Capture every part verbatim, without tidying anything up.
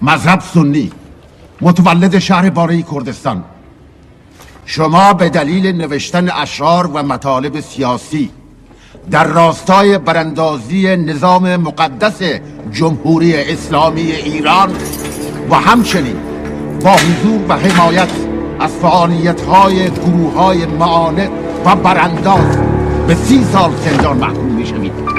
مذهب سنی، متولد شهر بارهٔ کردستان. شما به دلیل نوشتن اشعار و مطالب سیاسی در راستای براندازی نظام مقدس جمهوری اسلامی ایران و همچنین با حضور و حمایت از فعالیت‌های گروه‌های معاند و برانداز به سی سال زندان محکوم می‌شوید.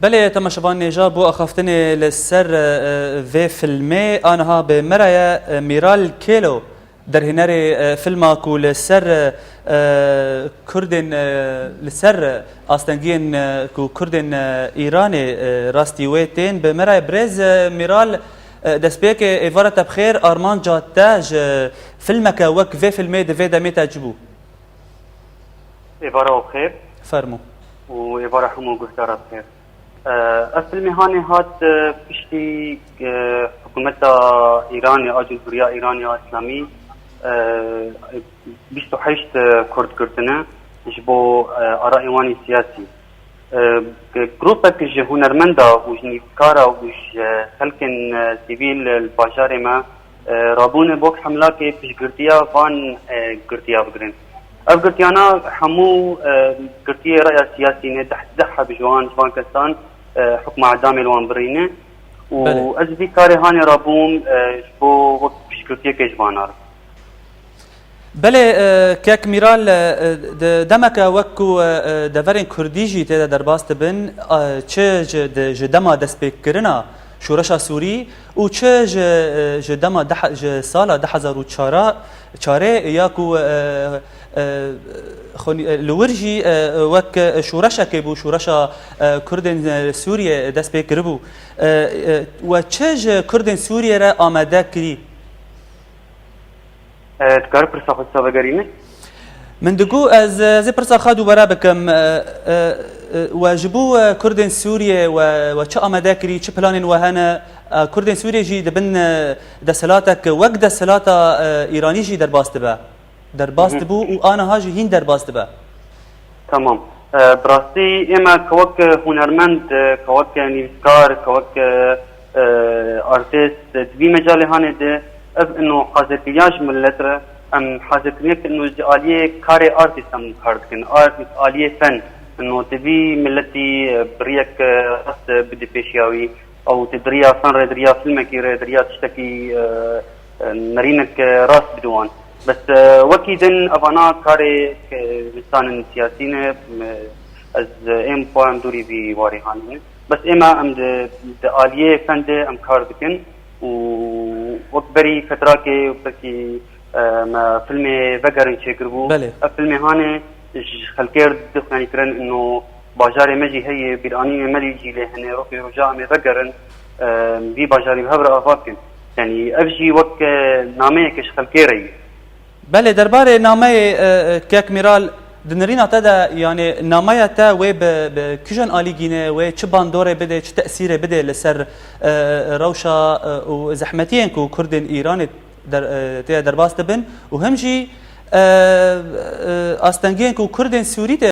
Belê, temaşevan nêja bo axaftinê li ser, e, vê filmê, aniha bi me re ye, e, Mîral Kêlo, derhênerê, e, filma ku li ser, e, Kurdên, e, li ser astengiyên, e, ku Kurdên, e, Îranê, e, rastî wê tên. Bi me re ye birêz, e, Mîral, e, destpêkê êvara te bi xêr, armanca te ji filmeke wek vê filmê di vê demê te çi bû? Êvara we bi xêr. Fermo. Û êvara hemû guhdara bi xêr. E, ev filmê hanê hat, e, piştî, e, hikûmeta Îranê, a Cumhuriya Îranê ya Îslamî, e, bîst û heşt, e, Kurd girtine ji bo, e, arayên wan ê siyasî. E, grûpek ji hunermenda û ji nivîskara û ji xelkên, e, sivîl li bajarê me, e, rabûne bo hemlakê piştgirtiya van, e, girtiya bigirin. Ev girtiyana hemû, e, girtiyê raya siyasî ne, deh, deh heb ji wan, ji van kesan, e, hukma edamê li wan birîne. Û Belê. ez vî karê hanê rabûm, e, ji bo wek piştgirtiyekê ji van re. Belê, e, kek Mîral, e, e, de-, demeke wek ku, e, e, deverên kurdî jî tê de derbas dibin, e, çi ji, de, ji dema destpêkkirina şoreşa Sûrî û çi ji, e, ji dema deh, ji sala du hezar û çar, çarê ya ku, e, e, xwe-, e, li wir jî, e, wek, e, şoreşekê bû, şoreşa, e, Kurdên, e, Sûriyê dest pê kiribû. E, e, we çi ji Kurdên Sûriyê re amade kirî? E, dikare pirsa xwe dîsa vegerîne? Min digot ez, ez ê pirsa xwe dubare bikim. E, e, e, we ji bo, e, Kurdên Sûriyê we, we çi amade kirî, çi planên we hene? E, Kurdên Sûriyê jî di bin, e, desthilatek wek desthilata, e, Îranî jî derbas dibe. Derbas Hı hı. dibû û aniha jî hîn derbas dibe. Tamam. E, bi rastî ême ke wek hunermend, e, ke wek nivîskar, ke wek, e, e, artist, e, di vî mecalê hanê de ev ino hazirkiriya ji millet re, em hazirkiriyek ino ji aliyê karê artist em kar dikin. Art-, aliyê fen ino di vî milletî, e, biriyek, e, rast, e, bide pêşiya wî. Ew di diriya fen re, diriya filmekî re, diriya tiştekî, e, e, nerînek, e, rast bide wan. Bes, e, wekî din evana karê, e, însanên siyasî ne, e, ez, e, êm xwe em dûrî vî warê hanî ne. Bes ême em di, di aliyê fen de em kar dikin û wek berî fetrakê wekî, e, me filmê Vegerin çêkiribû. Belê. Ev filmê hanê ji xelkê re dixuyanîkirin ino Bajarê me jî heye, bîranînê me jî lê hene, rokê roja em ê vegerin, e, vî bajarî bi hev re ava bikin. Yanî ev jî wek, e, nameyeke ji xelkê re ye. Belê, derbarê nameyê, e, e, kek Mîral, di nirîna te de, yanî nameya te wê bi, bi kîjan alîgî ne, wê çi bandorê bide, çi tesîrê bide li ser, e, rewşa, e, û zehmetiyên ku Kurdên Îranê der, e, tê derbas dibin û him jî, e, e, astengiyên ku Kurdên Sûrî tê